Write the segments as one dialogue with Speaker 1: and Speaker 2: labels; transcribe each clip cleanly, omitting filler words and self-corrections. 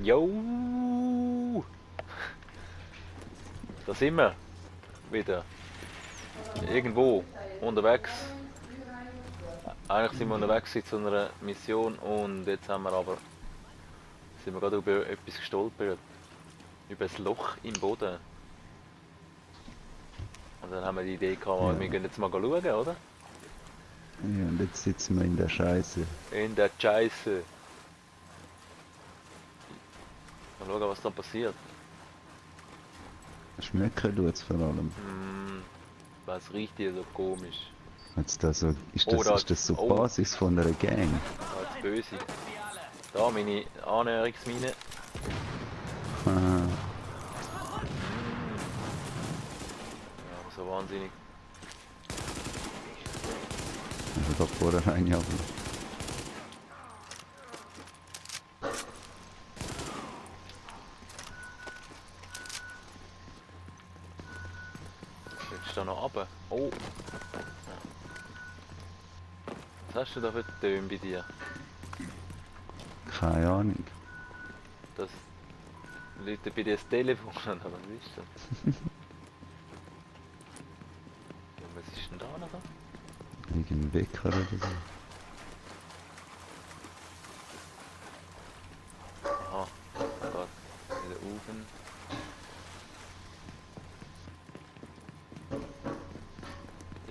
Speaker 1: Jo, da sind wir wieder. Irgendwo unterwegs. Eigentlich sind wir unterwegs zu einer Mission und jetzt sind wir gerade über etwas gestolpert. Über ein Loch im Boden. Und dann haben wir die Idee gehabt, wir
Speaker 2: Ja.
Speaker 1: gehen jetzt mal schauen, oder?
Speaker 2: Ja, und jetzt sitzen wir in der Scheiße.
Speaker 1: In der Scheiße. Mal schauen, was da passiert.
Speaker 2: Schmecken tut's vor allem.
Speaker 1: Was riecht hier so komisch?
Speaker 2: Jetzt da so, ist
Speaker 1: Oh,
Speaker 2: das, ist das so die
Speaker 1: oh,
Speaker 2: Basis von einer Gang?
Speaker 1: als böse. Da meine Annäherungsmine.
Speaker 2: Ah,
Speaker 1: Ja, so wahnsinnig.
Speaker 2: also da vorne rein, aber
Speaker 1: Jetzt da noch runter. Oh. Ja. Was hast du da für Töne bei dir?
Speaker 2: keine Ahnung.
Speaker 1: Das läutet bei dir das Telefon an, aber was ist das? Ja, was ist denn da noch?
Speaker 2: Irgendein Wecker oder so.
Speaker 1: Aha, Gott, wieder oben.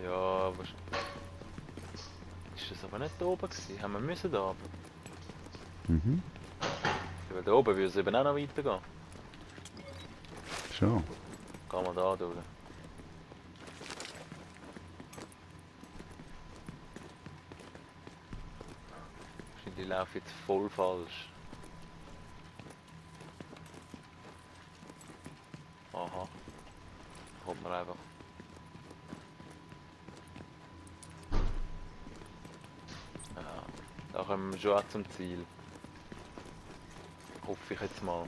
Speaker 1: Ja, was ist das aber nicht da oben gewesen? Haben wir müssen da oben?
Speaker 2: Mhm,
Speaker 1: Weil da oben würde es eben auch noch weitergehen.
Speaker 2: schon.
Speaker 1: Gehen wir da durch. Wahrscheinlich laufe ich jetzt voll falsch. Aha. Kommt man einfach. Ja, da kommen wir schon auch zum Ziel. Hoffe ich jetzt mal.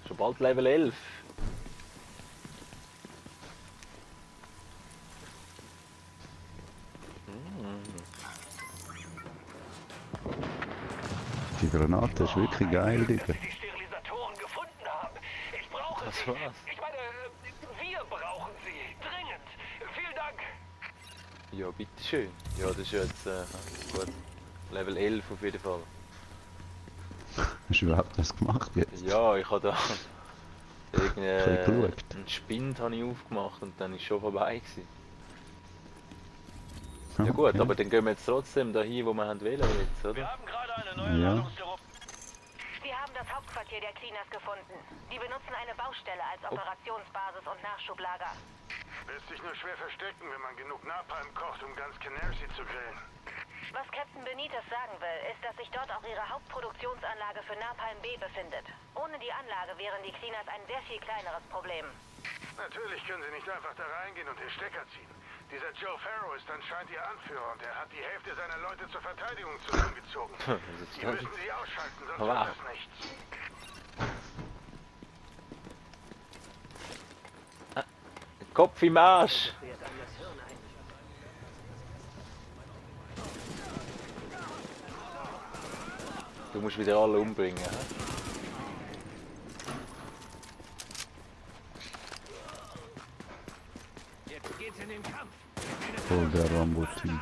Speaker 1: Schon bald Level 11.
Speaker 2: Die Granate ist wirklich geil, Digga.
Speaker 3: Die Sterilisatoren gefunden haben. Ich brauche
Speaker 1: Das
Speaker 3: sie.
Speaker 1: war's.
Speaker 3: Ich meine, wir brauchen sie. Dringend. Vielen Dank.
Speaker 1: Ja, bitteschön. Ja, das ist jetzt gut. Level 11 auf jeden Fall.
Speaker 2: Hast du überhaupt was gemacht jetzt?
Speaker 1: Ja, ich habe da
Speaker 2: Ein bisschen geschaut.
Speaker 1: einen Spind habe ich aufgemacht und dann ist schon vorbei gewesen. Ja gut,
Speaker 2: Okay.
Speaker 1: aber dann gehen wir jetzt trotzdem dahin, wo wir haben wählen jetzt,
Speaker 3: Wir
Speaker 1: oder?
Speaker 3: haben gerade eine neue
Speaker 2: Ja.
Speaker 3: Ladungsstelle.
Speaker 4: Wir haben das Hauptquartier der Cleaners gefunden. Die benutzen eine Baustelle als Operationsbasis und Nachschublager.
Speaker 5: Lässt sich nur schwer verstecken, wenn man genug Napalm kocht, um ganz Canarsie zu grillen.
Speaker 4: Was Captain Benitez sagen will, ist, dass sich dort auch ihre Hauptproduktionsanlage für Napalm B befindet. Ohne die Anlage wären die Cleaners ein sehr viel kleineres Problem.
Speaker 5: Natürlich können sie nicht einfach da reingehen und den Stecker ziehen. Dieser Joe Farrow ist anscheinend ihr Anführer und er hat die Hälfte seiner Leute zur Verteidigung zusammengezogen. Die müssen sie ausschalten, sonst
Speaker 1: Wow.
Speaker 5: wird das nichts.
Speaker 1: Kopf im Arsch! Du musst wieder alle umbringen, hä?
Speaker 3: Jetzt geht's in den Kampf.
Speaker 2: Voll der Rambo-Typ.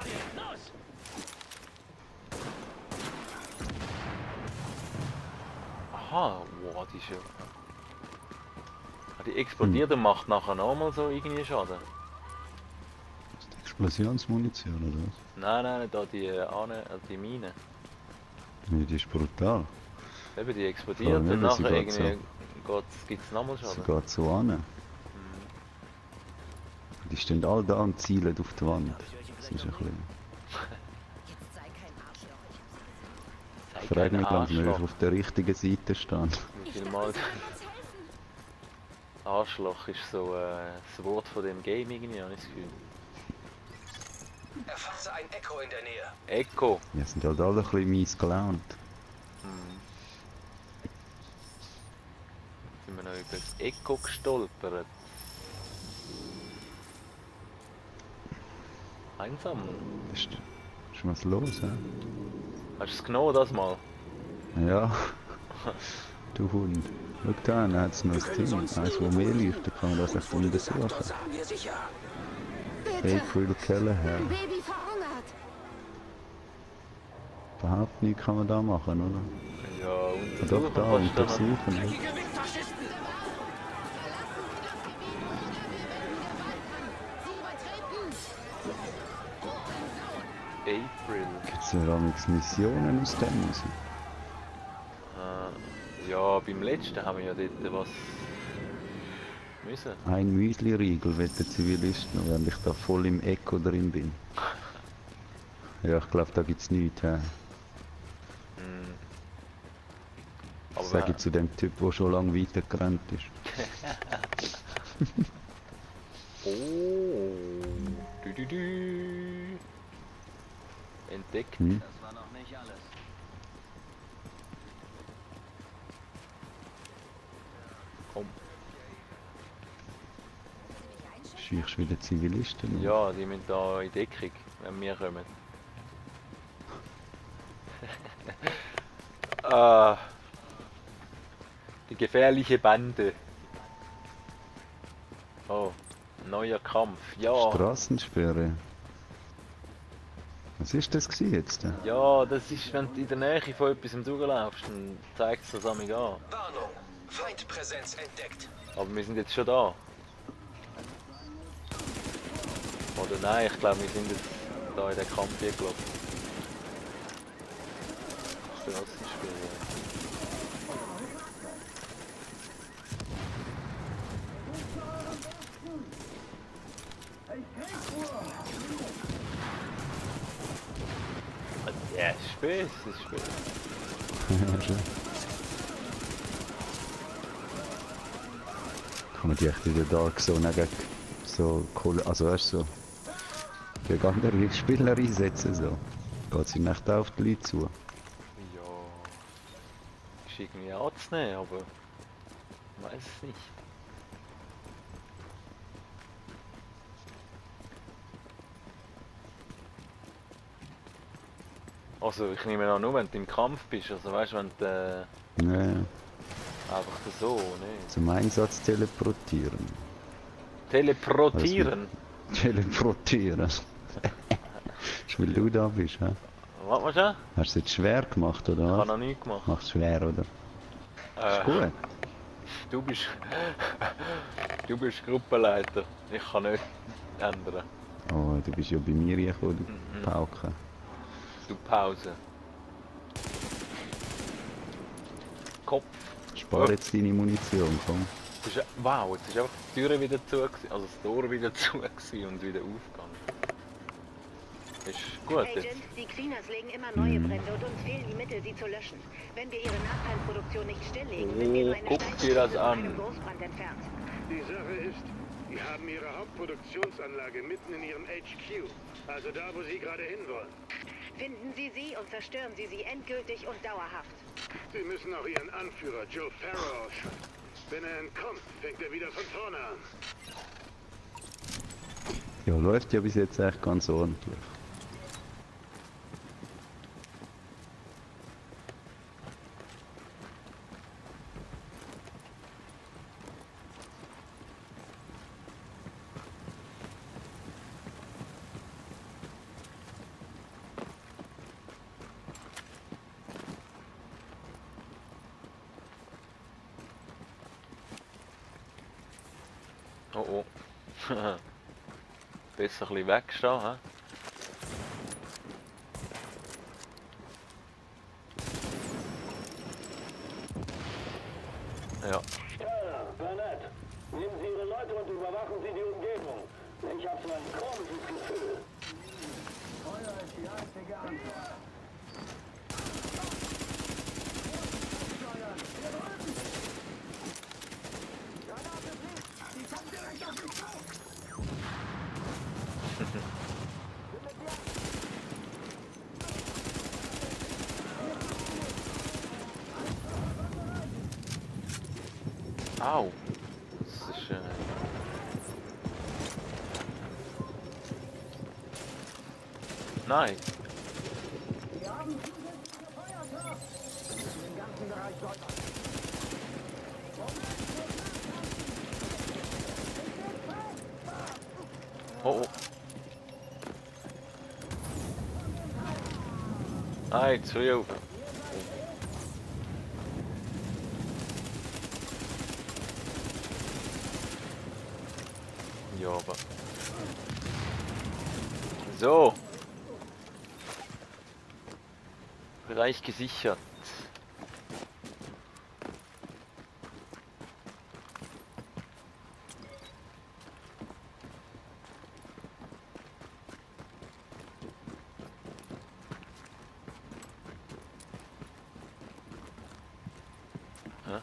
Speaker 1: Aha, wow, die ist ja... Die explodiert und macht nachher nochmal so irgendwie Schaden.
Speaker 2: Explosionsmunition oder was?
Speaker 1: Nein, da die Mine.
Speaker 2: Nee, die ist brutal.
Speaker 1: Eben, die
Speaker 2: Vor
Speaker 1: explodiert
Speaker 2: allem
Speaker 1: und
Speaker 2: eben, sie
Speaker 1: nachher
Speaker 2: geht
Speaker 1: irgendwie gibt es nochmal
Speaker 2: Sie
Speaker 1: Schaden.
Speaker 2: geht so an. Die stehen alle da und zielen auf die Wand. Das ist ein bisschen...
Speaker 6: Jetzt sei kein Arschloch.
Speaker 1: Sei
Speaker 2: Ich frage
Speaker 1: kein
Speaker 2: mich langsam, ob ich
Speaker 1: Arschloch.
Speaker 2: auf der richtigen Seite stand.
Speaker 1: Wie viel Mal Arschloch ist so das Wort von dem Game irgendwie, habe ich das Gefühl.
Speaker 3: Erfasse ein Echo in der Nähe.
Speaker 1: Echo.
Speaker 2: Wir sind halt alle ein bisschen mies gelaunt.
Speaker 1: Sind wir noch über das Echo gestolpert. Einsam.
Speaker 2: Ist was los, hä?
Speaker 1: Hast du es genommen, das mal?
Speaker 2: Ja, Du Hund. Schau da, da hat es noch ein Ding. Eins, wo mehr leuchtet, kann man das echt untersuchen. April Callahan.
Speaker 6: Baby verhungert.
Speaker 2: Überhaupt nichts kann man da machen, oder?
Speaker 1: Ja,
Speaker 2: Doch,
Speaker 1: untersuchen
Speaker 2: da,
Speaker 1: kannst du noch.
Speaker 2: untersuchen. Ja.
Speaker 1: April.
Speaker 2: Gibt es ja auch Missionen aus dem raus?
Speaker 1: Ja, beim letzten haben wir ja dort was müssen.
Speaker 2: Ein Müsli-Riegel will der Zivilisten, während ich da voll im Echo drin bin. Ja, ich glaube, da gibt es nichts. Ja.
Speaker 1: Aber
Speaker 2: Sage ich zu dem Typ, der schon lange weitergerannt ist.
Speaker 1: Oh. Du. Entdeckt.
Speaker 2: Hm?
Speaker 1: Komm.
Speaker 2: Schießt wieder Zivilisten? oder?
Speaker 1: Ja, die müssen da in Deckung, wenn wir kommen. Ah. Die gefährliche Bande. Oh, neuer Kampf. Ja,
Speaker 2: Straßensperre. Was ist das gewesen jetzt?
Speaker 1: ja, das ist, wenn du in der Nähe von etwas durchlaufst, dann zeigt es das an mich an.
Speaker 3: Warnung. Feindpräsenz entdeckt.
Speaker 1: Aber wir sind jetzt schon da. Oder nein, ich glaube, wir sind jetzt da in den Kampf hier gelaufen. Straßensperre. Ja, es ist spät, es ist spät.
Speaker 2: Ja, schon. Kann man die echt in der Dark Zone gegen so Kohle, also weißt du, so gegen andere Spieler einsetzen so. Geht sie nicht auf die Leute zu.
Speaker 1: Ja, ist irgendwie anzunehmen, aber ich weiß es nicht. Also ich nehme an, nur wenn du im Kampf bist, also weißt du, wenn du
Speaker 2: Ja,
Speaker 1: einfach so, ne?
Speaker 2: zum Einsatz teleportieren.
Speaker 1: Teleportieren?
Speaker 2: Teleportieren. Ist, weil du da bist, hä?
Speaker 1: Was machst du?
Speaker 2: Hast du es jetzt schwer gemacht, oder
Speaker 1: Ich habe
Speaker 2: was?
Speaker 1: noch nichts gemacht.
Speaker 2: Mach's schwer, oder? Ist gut.
Speaker 1: Du bist... du bist Gruppenleiter. Ich kann nicht ändern.
Speaker 2: Oh, du bist ja bei mir gekommen, du Pauke.
Speaker 1: Du Pause. Kopf.
Speaker 2: Spar jetzt deine Munition, komm.
Speaker 1: Das ist, wow, jetzt ist einfach die Tür wieder zu gewesen, also das Tor wieder zu gewesen und wieder aufgegangen. Ist gut jetzt.
Speaker 4: Agent, die Xenas legen immer neue Brände und uns fehlen die Mittel, sie zu löschen. Wenn wir ihre Nachteilproduktion nicht stilllegen, sind wir nur eine
Speaker 1: Guck dir das
Speaker 4: Steinspitze von
Speaker 1: an.
Speaker 4: einem Großbrand entfernt.
Speaker 5: Die Sache ist, die haben ihre Hauptproduktionsanlage mitten in ihrem HQ. Also da, wo sie gerade hinwollen.
Speaker 4: Finden Sie sie und zerstören Sie sie endgültig und dauerhaft.
Speaker 5: Sie müssen auch ihren Anführer Joe Farrow ausschalten. Wenn er entkommt, fängt er wieder von vorne an.
Speaker 2: Ja, läuft ja bis jetzt echt ganz ordentlich.
Speaker 1: Oh oh. Besser ein bisschen wegstehen, hä? Ja.
Speaker 3: Bernett, nehmen Sie Ihre Leute und überwachen Sie die Umgebung. Ich habe so ein komisches Gefühl. Feuer ist die einzige Antwort.
Speaker 1: Au! Das ist Nein! Oh, oh. Nein, zu früh auf. Ja, aber... So. Bereich gesichert. Hä?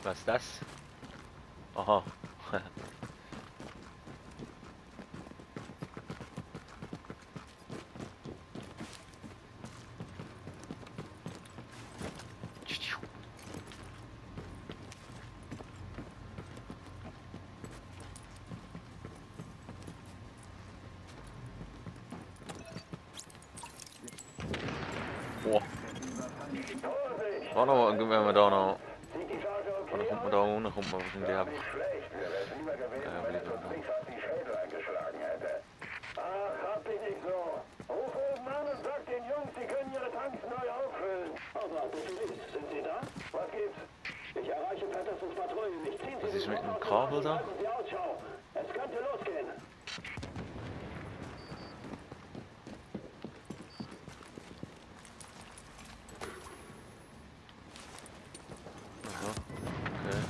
Speaker 1: Was ist das? Aha. Boah. Warte mal, wenn wir da noch... Dann kommt man da unten, kommt man wahrscheinlich einfach...
Speaker 3: Ach, hab dich nicht so. Ruf oben an und sag den Jungs, sie können ihre Tanks neu auffüllen. Aber Spezialist, sind Sie da? Was gibt's? Ich erreiche Pattersons Patrouille nicht. Ziehen Sie
Speaker 1: Was ist
Speaker 3: sich
Speaker 1: mit dem
Speaker 3: sofort
Speaker 1: Kabel da?
Speaker 3: halten Sie Ausschau. Es könnte losgehen.
Speaker 1: Aha, okay.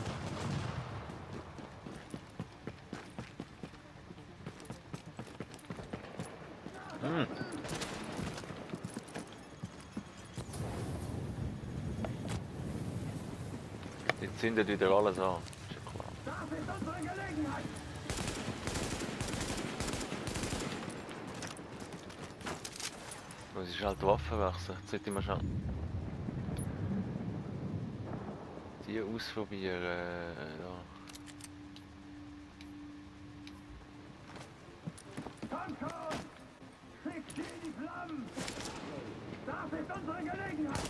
Speaker 1: Hm. Jetzt zündet wieder alles an. Ist ja klar.
Speaker 3: Das ist unsere Gelegenheit.
Speaker 1: Muss ich halt die Waffe wechseln. Jetzt sollte ich mal schon die ausprobieren. Ja.
Speaker 3: Panzer! Schickt sie in die Flammen! Das ist unsere Gelegenheit!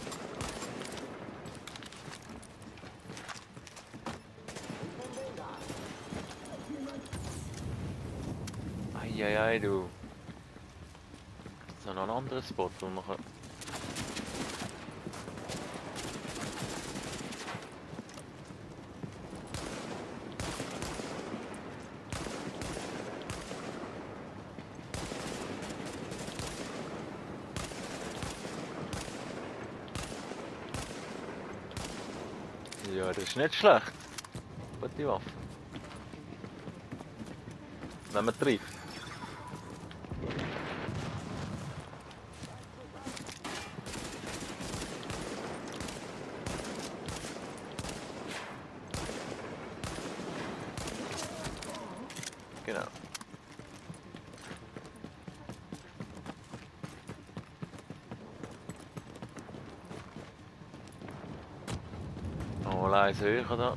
Speaker 1: Eieiei, du. Ist da noch ein anderer Spot, wo man kann... Ja, das ist nicht schlecht. Gute Waffe. Wenn man trifft. Genau. Nochmal eins höher da.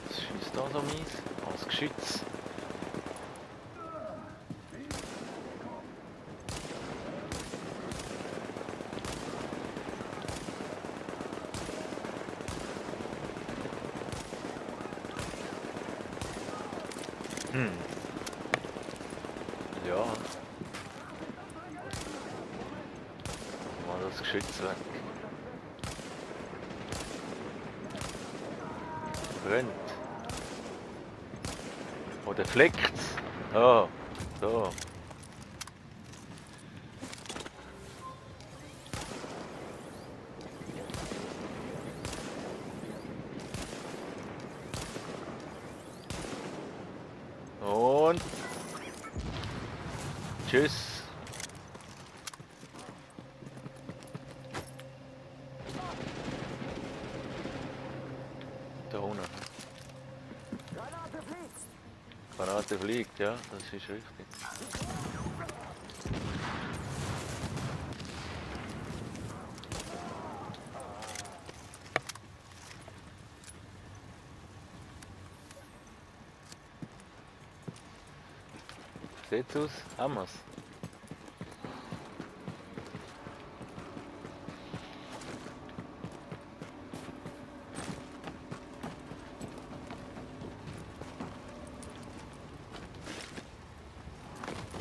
Speaker 1: Was schießt da so mies? Als Geschütz. Ja. Mal das Geschütz weg. Brennt. Oder fleckt's. Oh, so. Und tschüss. Da unten. Granate fliegt, ja, das ist richtig. Sieht's aus? Haben wir's?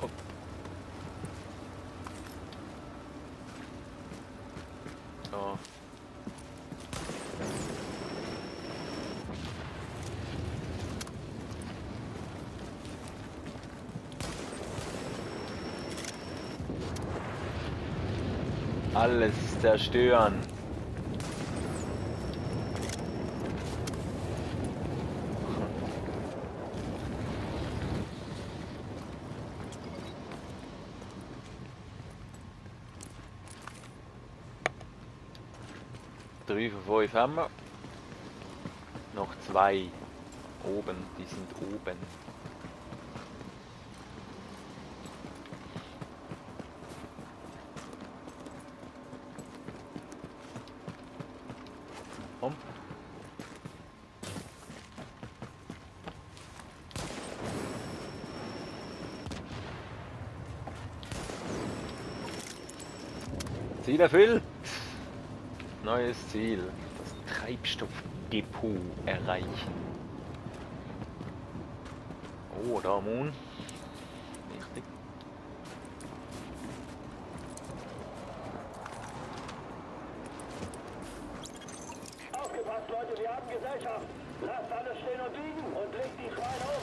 Speaker 1: Oh. So. Alles zerstören. Drei von 5 haben wir. Noch 2 oben, die sind oben. Komm. Ziel erfüllt. Neues Ziel. Das Treibstoffdepot erreichen. Oh, da Moon. Richtig.
Speaker 3: Aufgepasst, Leute, wir haben Gesellschaft. Lasst alles stehen und liegen und legt die Schweine um.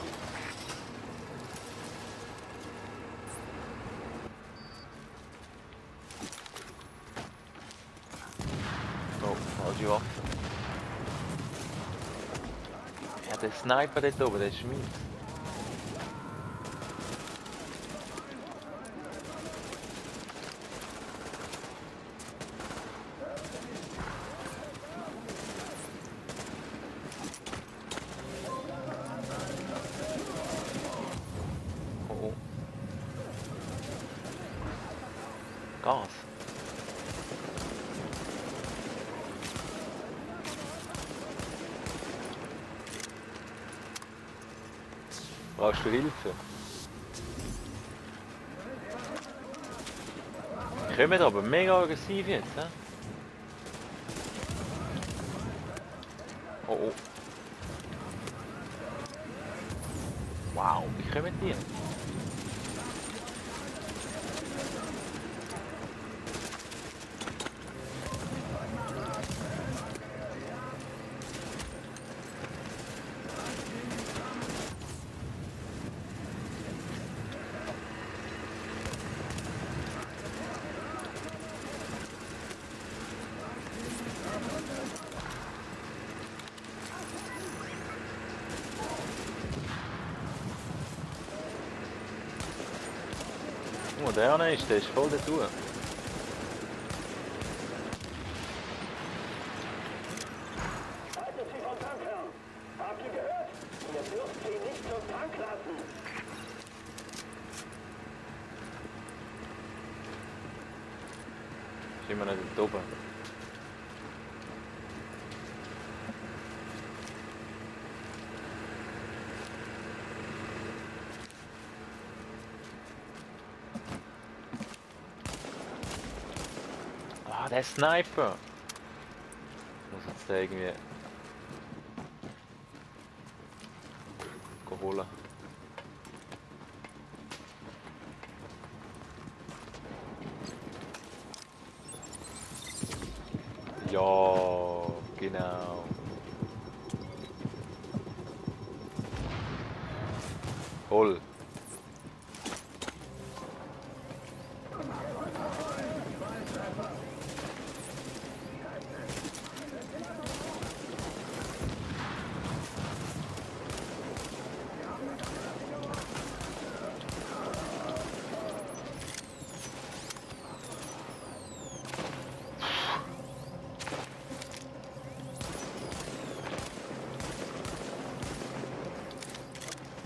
Speaker 1: Oh, falsche Waffe. Ja, der Sniper dort oben, der ist mies. Oh, oh. Gas. Brauchst du Hilfe? Die kommen aber mega aggressiv jetzt, hä? Oh oh. Wow, wie kommen die? Oh, der ist voll da durch.
Speaker 3: Haltet sie vom Tank fern. Habt ihr gehört? Ihr dürft sie nicht zum Tank lassen.
Speaker 1: Ist immer noch da oben. Ah, der Sniper! Ich muss jetzt den irgendwie holen. Ja, genau. Voll.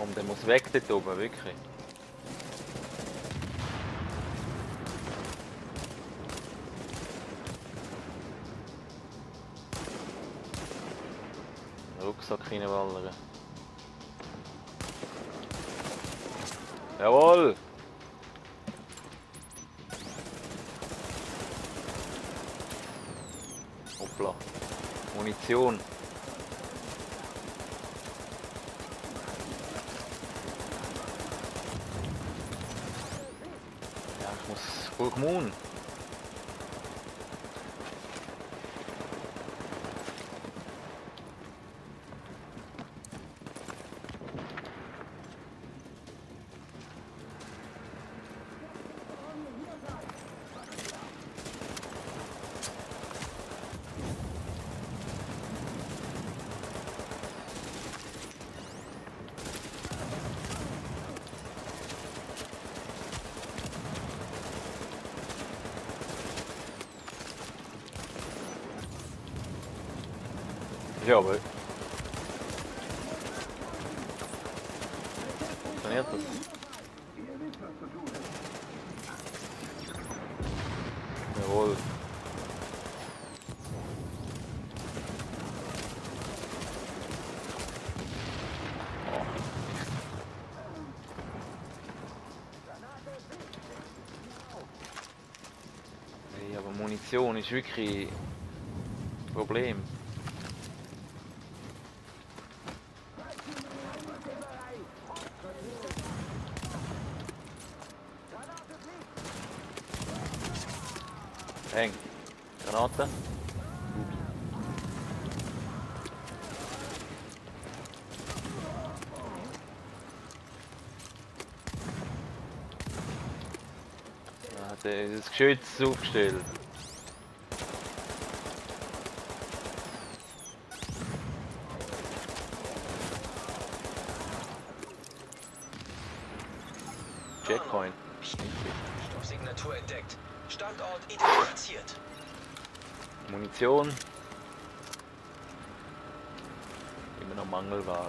Speaker 1: Und der muss weg dort oben, wirklich. Rucksack reinwallern. Jawohl! Hoppla. Munition. Ja, ich muss Burgmoon. Ja, aber... Funktioniert das? Jawohl. Hey, aber Munition ist wirklich ein Problem. Häng. Granate. Ah, das Geschütz ist aufgestellt. Checkpoint.
Speaker 7: Stoffsignatur entdeckt. Standort identifiziert.
Speaker 1: Munition. Immer noch Mangelware.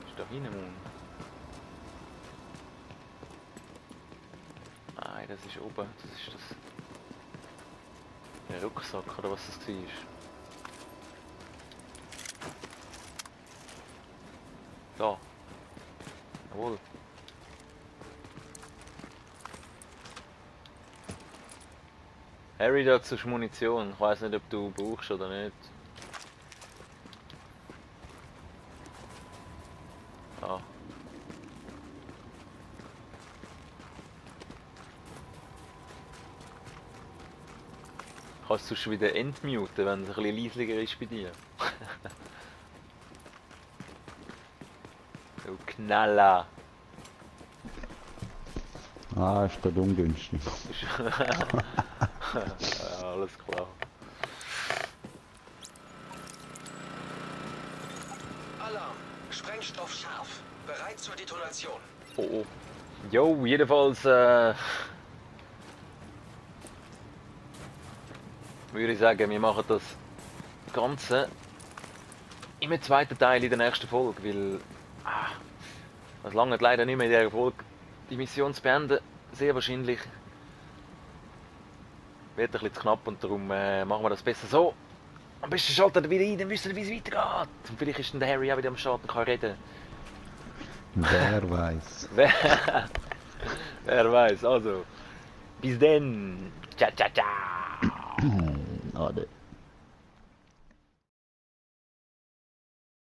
Speaker 1: Ist da hinten Mund? Nein, das ist oben. Das ist das. Der Rucksack oder was das war. Da. Jawohl. Harry, dazu ist Munition. Ich weiß nicht, ob du brauchst oder nicht. Ah. Kannst du schon wieder entmuten, wenn es ein bisschen leislicher ist bei dir? Du Knaller!
Speaker 2: Ah, ist gerade ungünstig.
Speaker 1: Ja, alles klar.
Speaker 7: Alarm. Sprengstoff scharf. Bereit zur Detonation.
Speaker 1: Oh oh. Jo, jedenfalls würde ich sagen, wir machen das Ganze im zweiten Teil in der nächsten Folge, weil es lange leider nicht mehr in dieser Folge die Mission zu beenden. Sehr wahrscheinlich wird ein bisschen zu knapp und darum machen wir das besser so. Am besten schaltet ihr wieder ein, dann wisst ihr, wie es weitergeht. Und vielleicht ist dann der Harry auch wieder am Start und kann reden.
Speaker 2: Wer weiß.
Speaker 1: Wer weiß, also. Bis dann. Ciao, ciao, ciao.
Speaker 2: Ade.